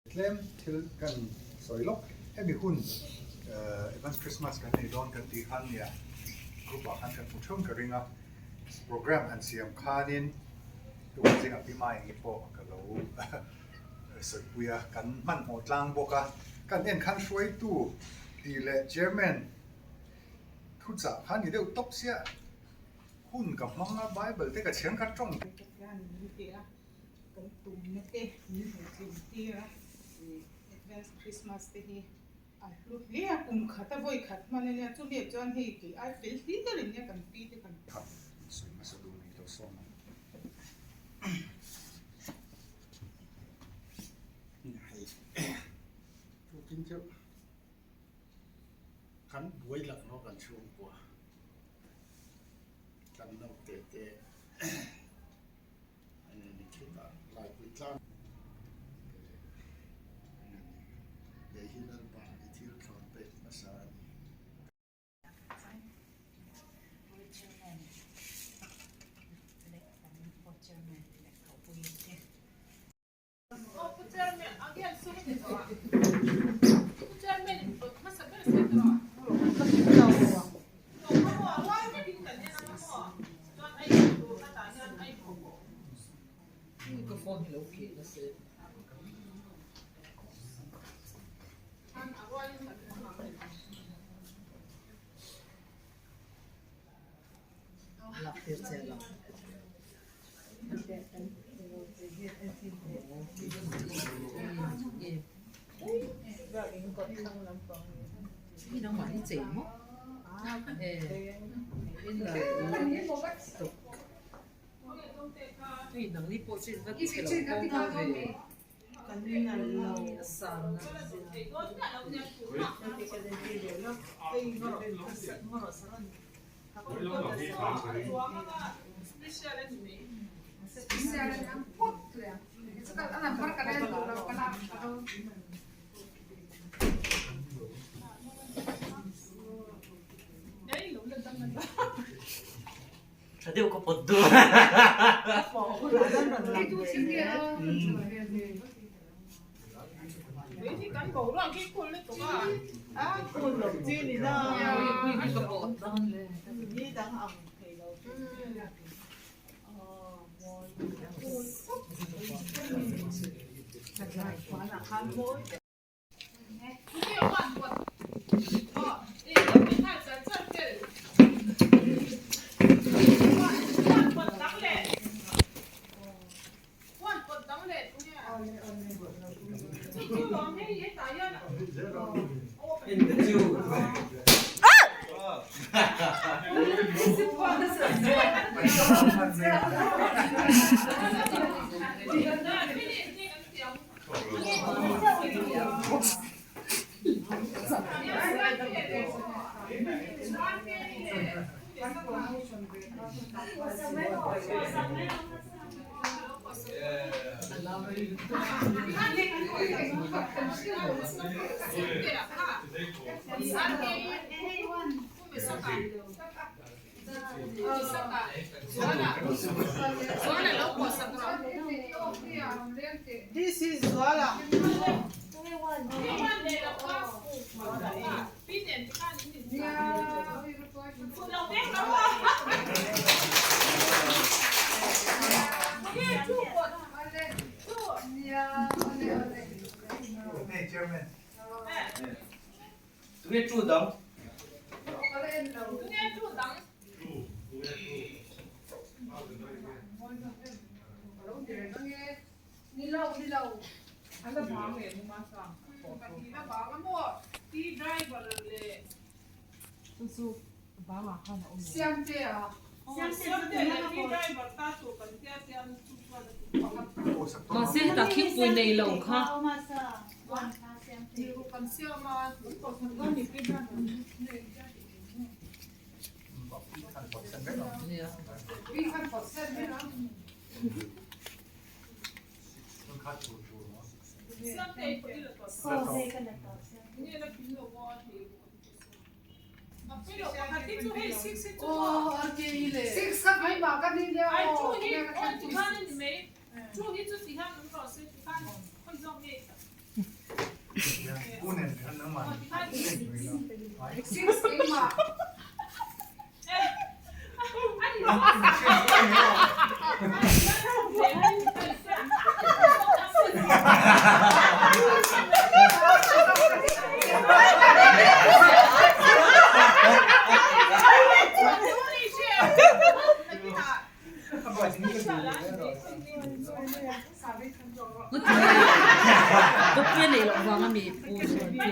Tlem thil kan sawi lawk. Hemi hun Advance Christmas kan nei dawn kan tih khan nia group ah khan kan hmu theuh ka ring a, program han siam khanin tukah zingah pi Maengi pawh ka lo sawipui a, kan hmanhmawh tlang bawk a, kan en khan hruaitu tih leh chairman thuchah kha ni deuh tawp sia hun ka hmang a Bible te ka chhiar kha tawng. Kan tumna te min hmuh tlin tir a, Advance Christmas te hi a hlu hle a, kum khat a vawi khat hman a nia, chumi ah chuan hei kei ai fel hlir in nia kan pi te kan. Kha sawi hmasa duh nei lo sawm ang. Tukin chu kan buai laklawk kan chhungkua kan naute te. Tha deuh ka pawt duh. This is Zuala. Hey chairman. Tunge tu dang? Mahse heta khingpui nei lo kha. Ka nei loh vang a mi pu chuan chu.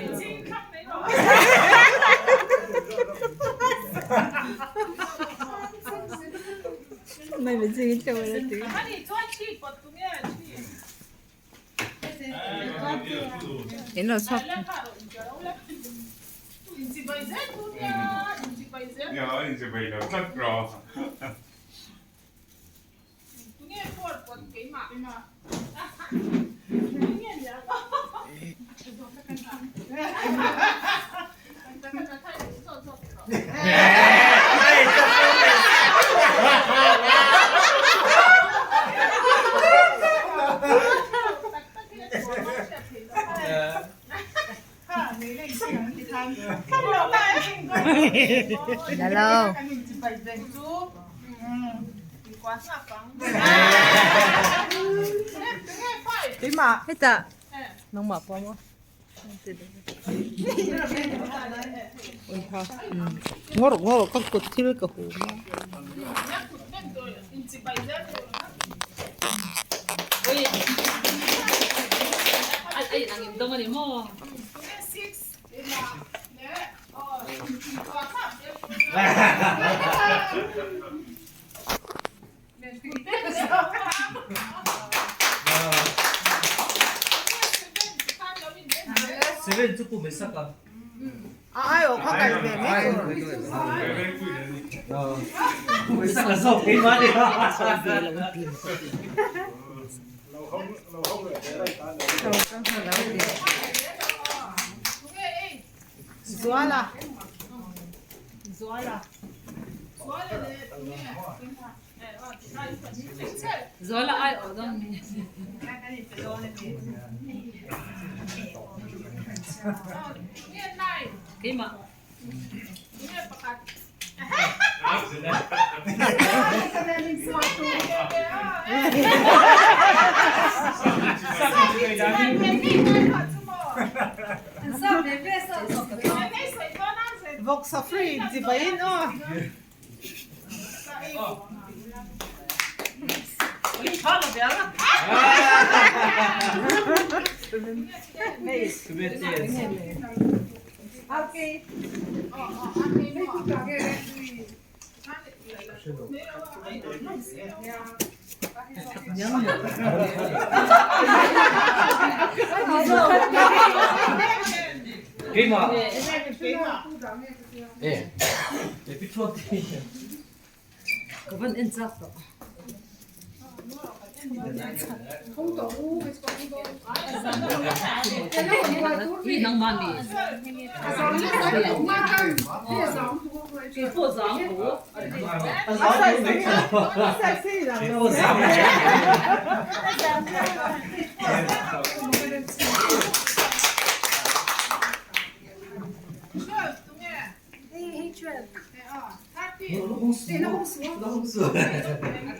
Ai ang in dong ani maw? Seven chu pu mai sak a. Pu mai sak a zawk keimah ni. Zuala ai awh dawn mi. Keimah. Keimah. Eh. Ka van en chak tawh. Hi nangmah mi. Keipawh zang hu.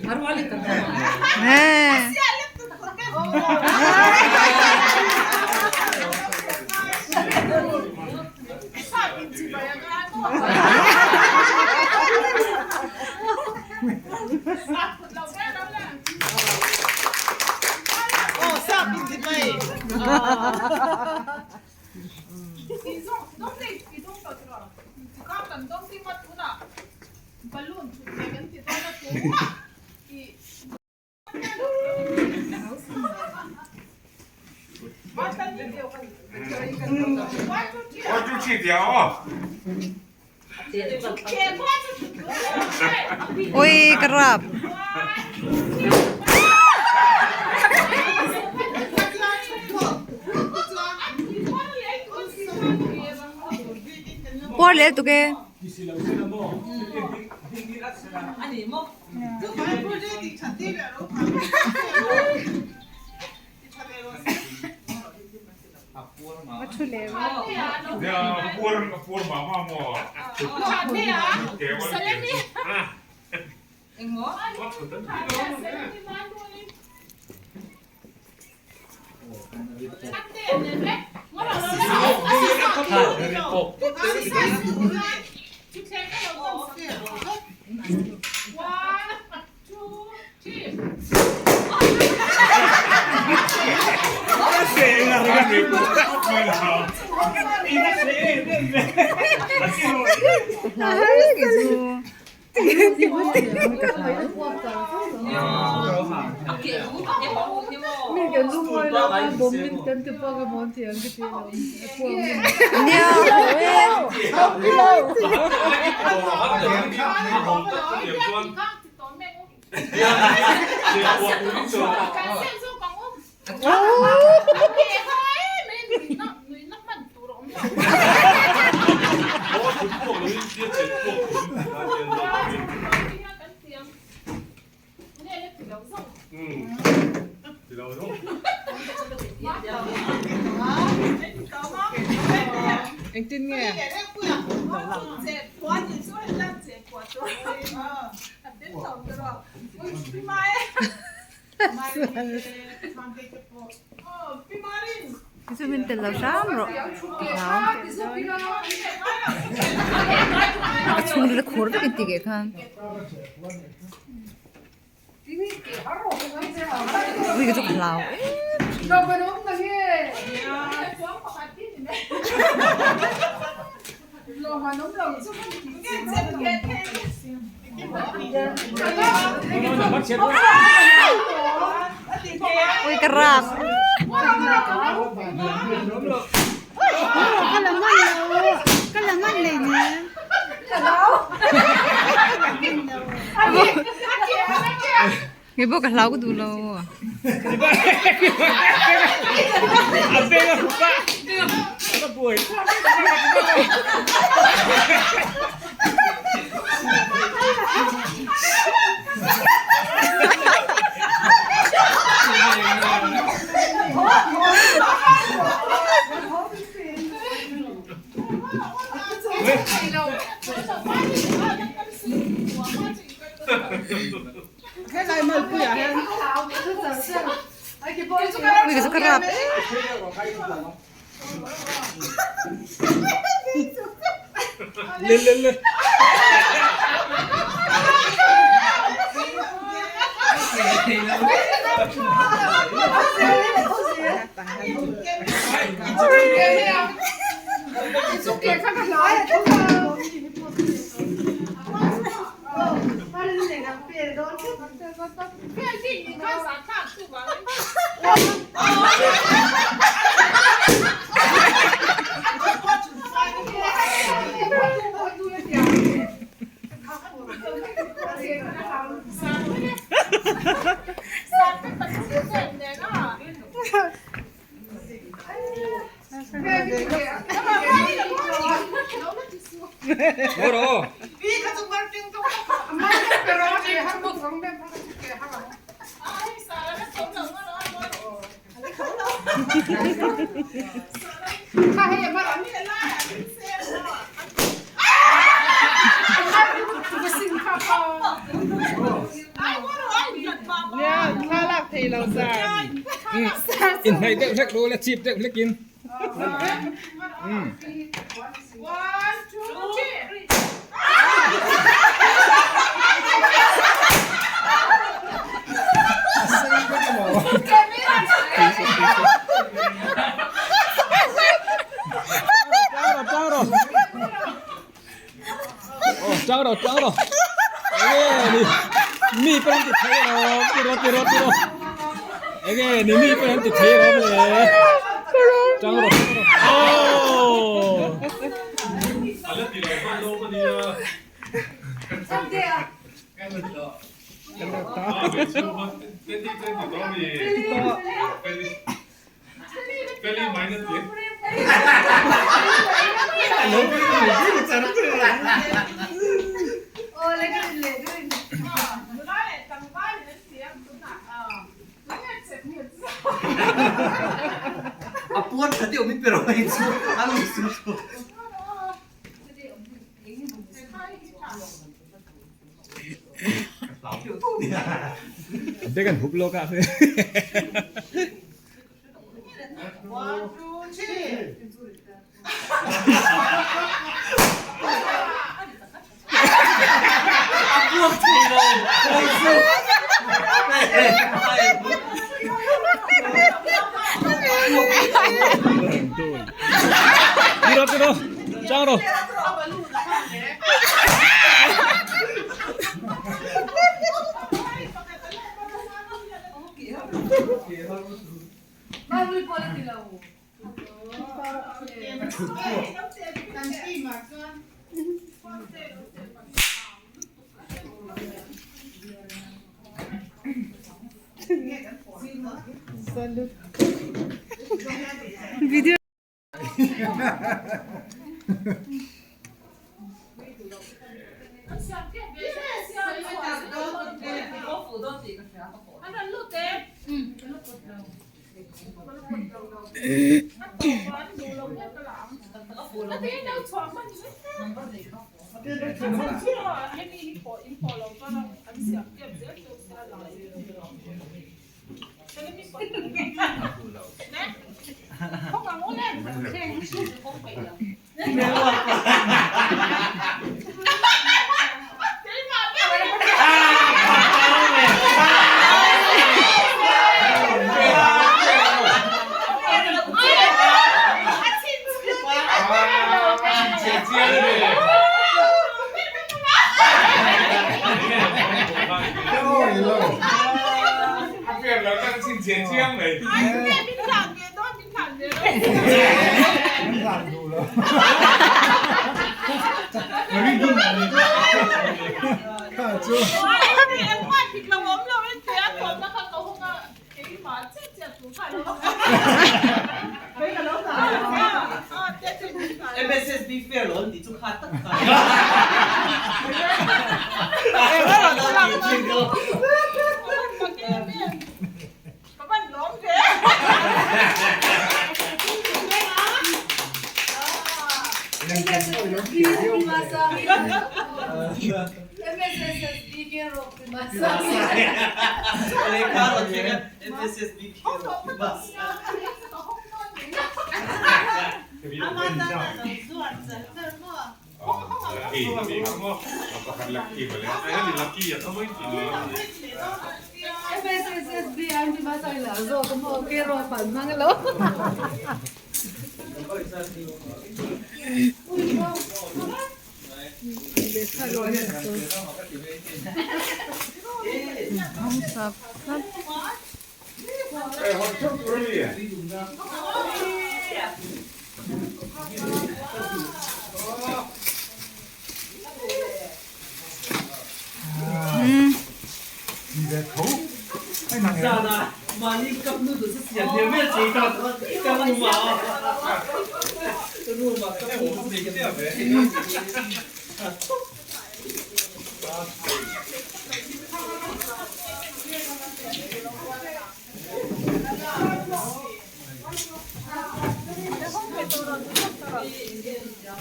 A rual in kan hmu a. Ui ka rap. Puar leh tuk e. Chu min tel lo hram rawh a chhungril a khur vek in ti keh khan ui ka chu ka hlau Ui ka rap. Nge pawh ka hlau ka duh lo. Ui ka chu ka rap em. Inhnaih deuh hlek lo la chip deuh hlekin. Chang rawh chang rawh enge ni mi pawh an ti thei alawm ti rawh ti rawh ti rawh enge ni mi pawh an ti thei alawm le chang rawh chang rawh aww. Phone tha deuh min pe rawh hei chu a lo su thu. Bag an hup lawk a. A puak thei lo hei chu. Tiro tiro chang ro. Video MSSB fair lo an tih chu kha tak kha.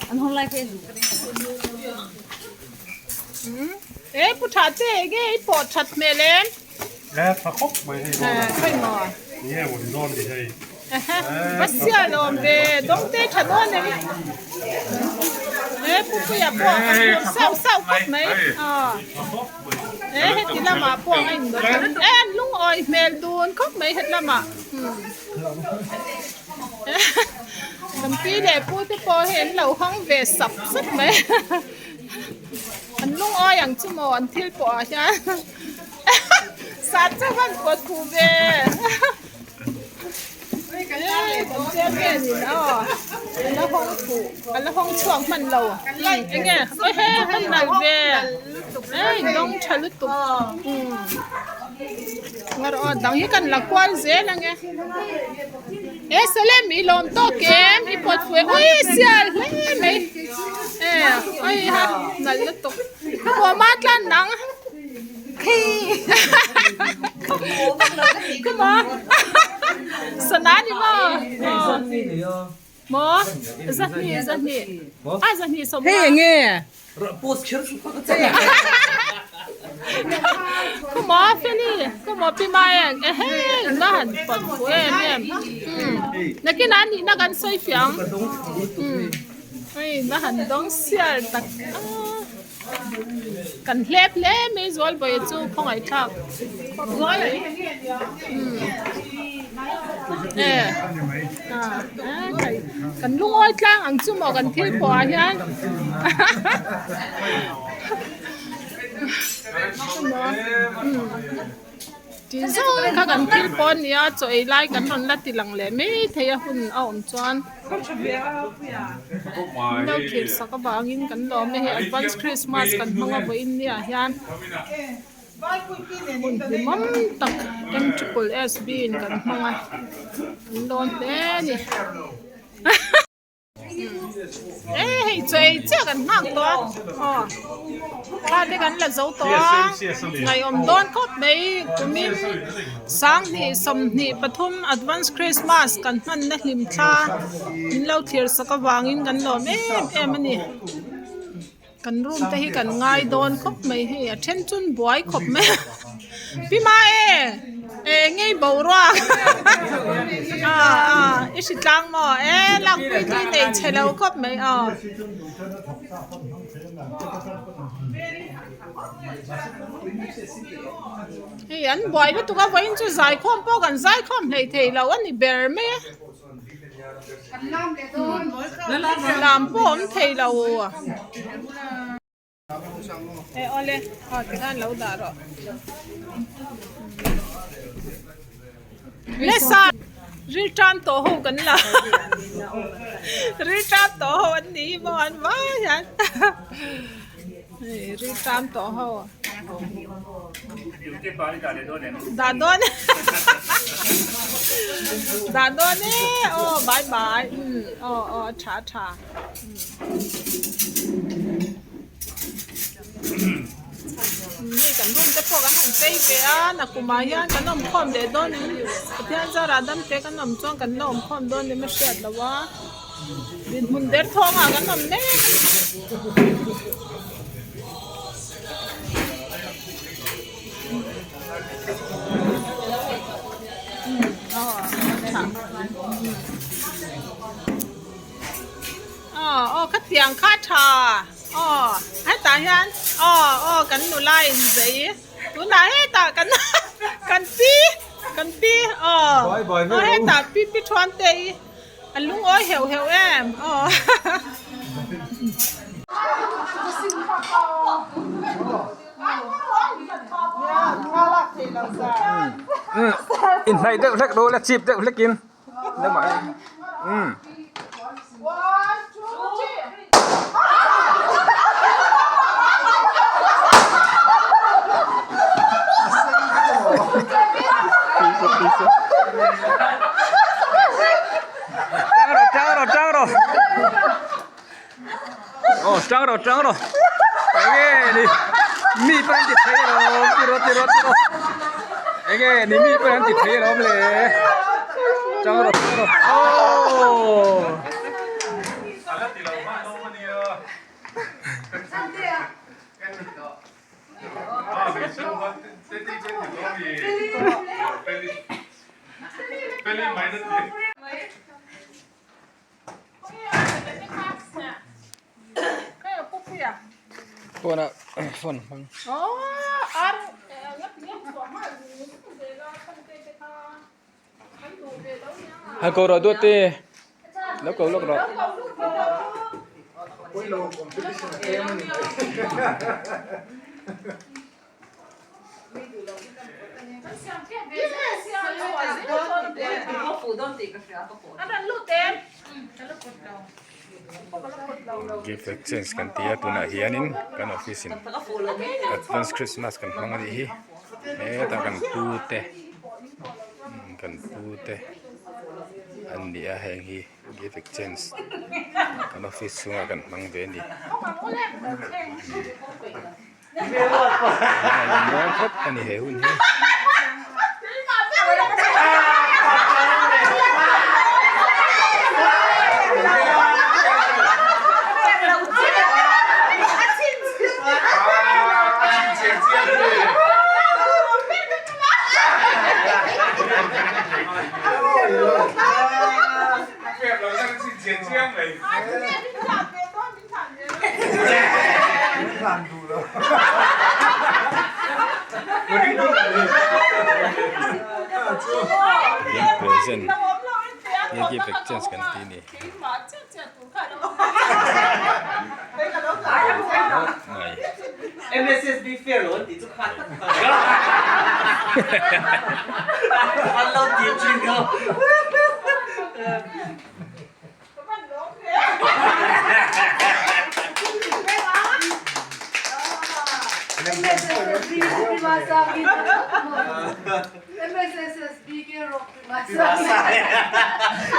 An hawng lai khe E pu tha te enge i pawh that hmel em? E tha khawp mai hei Eh, khawi maw? Ni e won dawn ni hei. Va sia lawm ve dawng te tha dawn em? E pu puia pawh a phur sauh sauh khawp mai. E heti lamah pawh a in dawt e an lungawi hmel dun khawp mai het lamah. Kan pi leh pu te pawh hi an lo hawng ve sap sap mai an lungawi ang chu maw an thil pawh ah hian sat chu van pawt khu ve kan chairman in aw a la hawng fuh a la hawng chhuak hman lo eng nge aw he kan nalh ve ei dawng tha lutuk Ngar aw dang hi kan la kual zel ang e. E Salem i lawm tawk em i pawt fuh em ui sial hle mai e ui ha nalh lutuk huama tlan nang khuma sana ni maw. Maw? Zahnih, zahnih. A zahnih sawm. Hei enge? Khaw Feli, khaw Pi Maeng, ehe na han pawt fu em em. Nakinah a nihna kan sawi fiah ang. Hei na han dawng sial tak a. Kan hlep hle mai Zualbawi chu khawngaihthlak khawp mai. Kan lungawi tlang ang chu maw kan thil pawh ah hian Tih zawng kha kan thil pawh a nia chaw ei lai kan rawn la ti lang leh mai thei a hun a awm chuan min lo thlir sak avangin kan lawm e hei advance Christmas kan hmang a vawiin nia hian hun hlimawm tak M triple S B in kan hmang a kan lawn hle a ni. E hei chaw ei chiah kan nghak tawh a aw thla te kan la zo tawh a ngaihawm dawn khawp mai kumin sanghnih sawmhnih pathum advance Christmas kan hmanna hlim thla min lo thlir sak avangin kan lawm em em a ni. Kan room te hi kan ngai dawn khawp mai hei a then chun buai khawp mai a pi ma e e ngei boruak a a i hri tlang maw e lakpui tui nei chhe lo khawp mai aw. Hei an buai lutuk a vawiin chu zaikhawm pawh kan zaikhawm hleithei lo a ni ber mai a. Lam pawh awm thei lo e awle aw tikhan lo dah rawh le sa ril tan tawh ho kan la ril tan tawh ho an ni maw an vai hian hei ril tan tawh ho. Dah dawn e Dah dawn e aw bye bye umm aw aw a tha a tha umm hei kan room te pawh kan han chei ve a nakumah hian kan awm khawm leh dawn in Pathian zarah dam te kan awm chuan kan la awm khawm dawn em a hriat loh a dinhmun derthawngah kan awm mek a ni. Aw khatiang kha tha aw hetah hian aw aw kan nula in zei tunah hetah kan kan pi kan pi aw aw hetah pi pi thuan te hi a lungawi heuh heuh em aw. Inhnaih deuh hlek ru la chip deuh hlekin umm. Tang rawh tang rawh tang rawh aw tang rawh tang rawh enge ni mi pawh an ti thei alawm ti rawh ti rawh ti rawh enge ni mi pawh an ti thei alawm le tang rawh tang rawh aww. Phone ah phone hmang. Han ko rawh duat te lo ko lawk rawh. Gift exchange kan ti a tunah hianin kan office in advance christmas kan hmang a nih hi hetah kan pu te kan pu te an ni a heng hi gift exchange kan office chhungah kan hmang ve a ni. Mawi khawp a ni he hun hi. Present nge gift exchange kan ti ni. Mai. MSSB fair lo an tih chu kha tak kha an lo ti thin kha.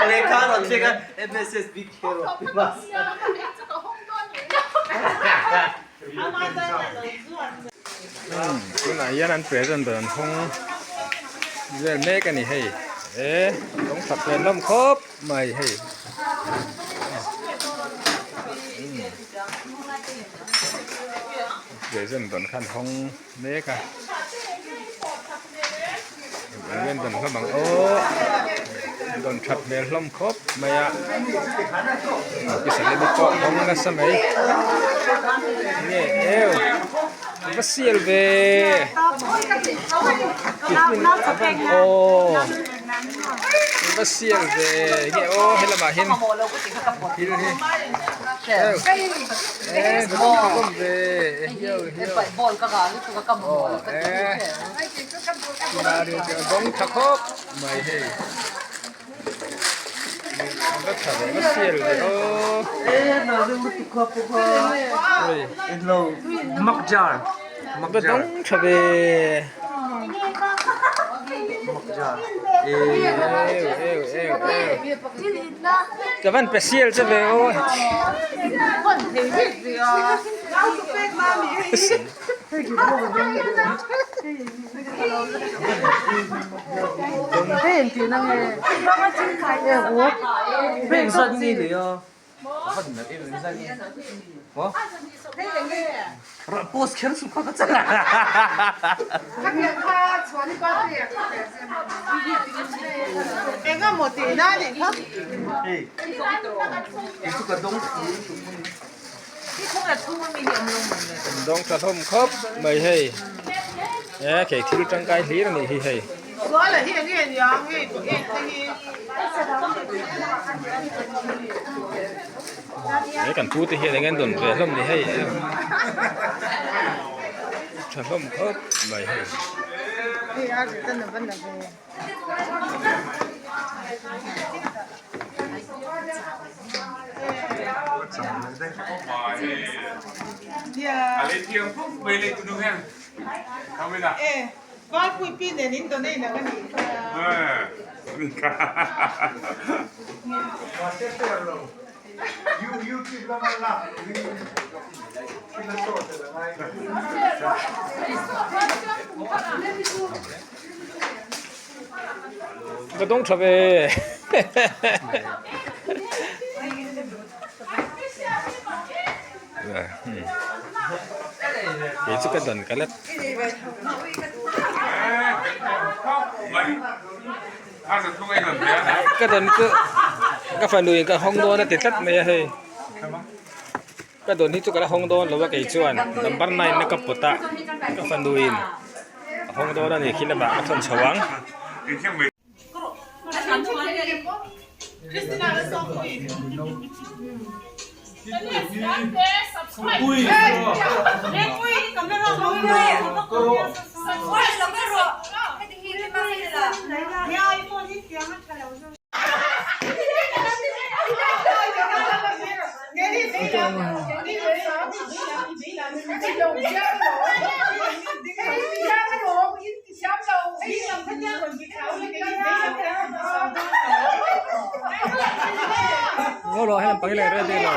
Lehkha rawn thleng a MSSB kher rawn ti hmasa. Tunah hian an present rawn hawng vel mek a ni hei e rawng that hmel hlawm khawp mai hei present rawn khan hawng mek a an rawn hlawm ang aw rawn that hmel hlawm khawp mai a officer te pawh hawng nasa mai nge eu va sial ve aw va sial ve nge aw helamah hian thil hi eu va hlawm ve Dawng tha khawp mai hei va tha ve va sial ve aw va dawng tha ve eu eu eu eu ka van pe sial che ve aw. Dawng tha hlawm khawp mai hei e khei thil tangkai hlir a nih hi hei. He kan pu te hian eng an dawn ve hlawm ni hei tha hlawm khawp mai hei. Ka dawng tha ve. Kei chu ka dan ka la. Ka dawn chu ka fanu in ka hawng dawn a ti tlat mai a hei. Ka dawn hi chu ka la hawng dawn lo a kei chuan number 9 na ka pawt a ka fanu in a hawng dawn a ni khi lamah ka thawn chho ang. Ngaw lo helam pang hi lang ready lo.